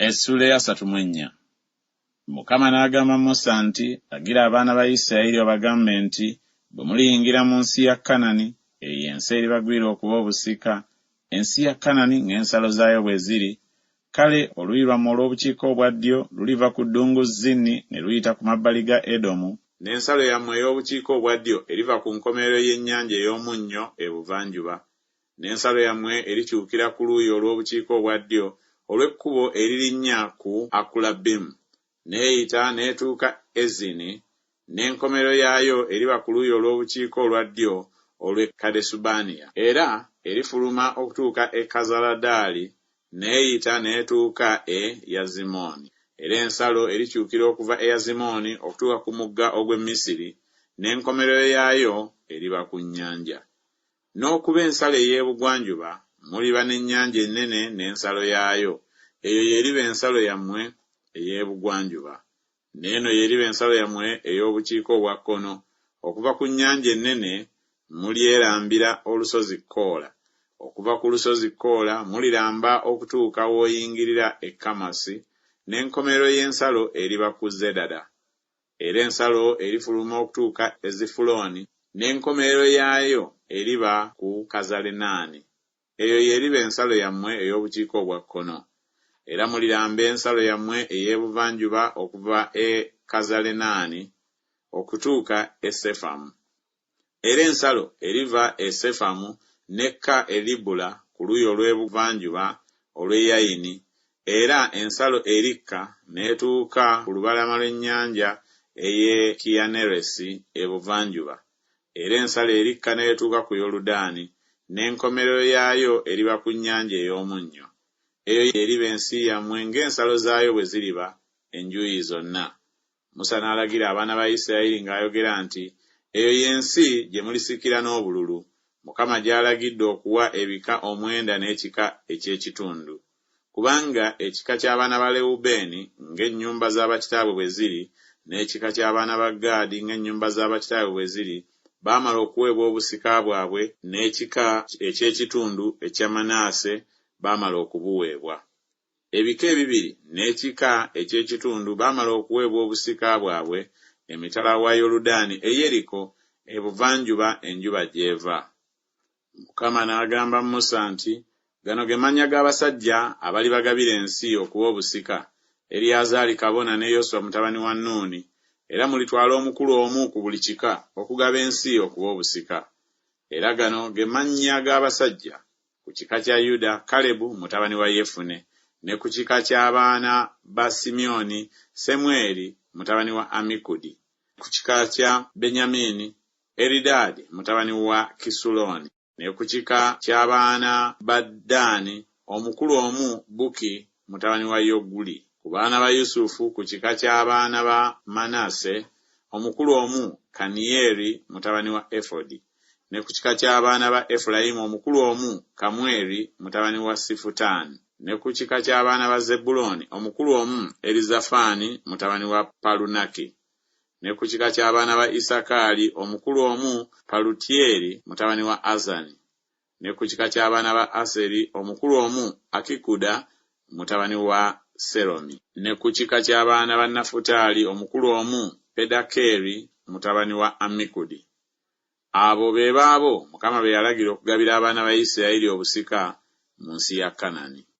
Essuula ey'asatu mu ennya. Mukama n'agamba Musa nti, Lagira abaana ba Isirayiri obagambe nti, Bwe muliyingira mu nsi ya Kanani, eyo ensi eribagwira okuba obusika, ensi ya Kanani ng'ensalo zaayo bwe ziri, kale oluuyi lwammwe olw'obukiika obwa ddyo luliva ku ddungu Zini ne luyita ku mabbali ga Edomu, n'ensalo yammwe ey'obukiika obwa ddyo eriva ku nkomerero y'Ennyanja ey'Omunnyo ebuvanjuba, N'ensalo yammwe erikyukira ku luuyi olw'obukiika obwa ddyo olw'ekkubo eririnnya ku Akulabbimu, n'eyita n'etuuka e Zini, n'enkomerero yaayo eriba ku luuyi olw'obukiika olwa ddyo olw'e Kadesubanea. Era erifuluma okutuuka e Kazaladali, n'eyita n'etuuka e Yazimooni. Era ensalo erikyukira okuva e Yazimooni okutuuka ku mugga ogw'e Misiri, n'enkomerero yaayo eriba ku nnyanja. N'okuba ensalo ey'ebugwanjuba muliba n'Ennyanja Ennene n'ensalo yaayo, eyo y'eriba ensalo yammwe ey'ebugwanjuba. N'eno y'eriba ensalo yammwe ey'obukiika obwa kkono, okuva ku Nnyanja Ennene mulyerambira olusozi Koola, okuva ku lusozi Koola muliramba okutuuka w'oyingirira e Kamasi, n'enkomerero y'ensalo eriba ku Zedada. Era ensalo erifuluma okutuuka e Zifulooni, n'enkomerero yaayo eriba ku Kazalenaani. Eyo y'eriba ensalo yammwe ey'obukiika obwa kkono. Era muliramba ensalo yammwe ey'ebuvanjuba okuva e Kazalenaani okutuuka e Sefamu. Era ensalo eriva e Sefamu n'ekka e Libula ku luuyi olw'ebuvanjuba olw'e Yayini, era ensalo erikka n'etuuka ku lubalama lw'ennyanja ey'e Kiyaneresi ebuvanjuba, era ensalo erikka n'etuuka ku Yoludaani, n'enkomerero yaayo eriba ku Nnyanja ey'Omunnyo. Eyo y'eriba ensi yammwe ng'ensalo zaayo bwe ziriba enjuuyi zonna. Musa n'alagira abaana ba Isirayiri ng'ayogera nti, Eyo ye nsi gye mulisikira n'obululu, Mukama gy'alagidde okuwa ebika omwenda n'ekika eky'ekitundu. Kubanga ekika ky'abaana ba Lewubeeni ng'ennyumba za bakitaabwe bwe ziri, n'ekika ky'abaana ba Gaadi ng'ennyumba za bakitaabwe bwe ziri, baamala okuweebwa obusika bwabwe, n'ekika eky'ekitundu ekya Manase baamala okubuweebwa. Ebika ebibiri n'ekika eky'ekitundu baamala okuweebwa obusika bwabwe emitala wa Yoludaani e Yeriko ebuvanjuba enjuba gy'eva. Mukama n'agamba Musa nti, Gano ge mannya g'abasajja abalibagabira ensi okuba obusika, Eriyazaali kabona ne Yoswa mutabani wa Nuuni, era mulitwala omukulu omu ku buli kika okugaba ensi okuba obusika. Era gano ge mannya g'abasajja, Ku kika kya Yuda, Kalebu mutabani wa Yefune, ne ku kika ky'abaana ba Simyoni, Semweri mutabani wa Amikudi, ku kika kya Benyamini, Eridaadi mutabani wa Kisulooni, ne ku kika ky'abaana ba Ddaani, omukulu omu Buki mutabani wa Yoguli. Ku baana ba Yusufu, ku kika ky'abaana ba Manase, omukulu omu Kaniyeri mutabani wa Efodi, ne ku kika ky'abaana ba Efulayimu omukulu omu Kamweri mutabani wa Sifutaani, ne ku kika ky'abaana ba Zebbulooni omukulu omu Erizafaani mutabani wa Palunaki, ne ku kika ky'abaana ba Isakaali omukulu omu Palutyeri mutabani wa Azani, ne ku kika ky'abaana ba Aseri omukulu omu Akikuda mutabani wa Seromi. Ne ku kika ky'abaana ba Nafutaali omukulu omu Pedakeeri mutabani wa Ammikudi. Abo be baabo Mukama be yalagira okugabira abaana ba Isirayiri obusika mu nsi ya Kanani.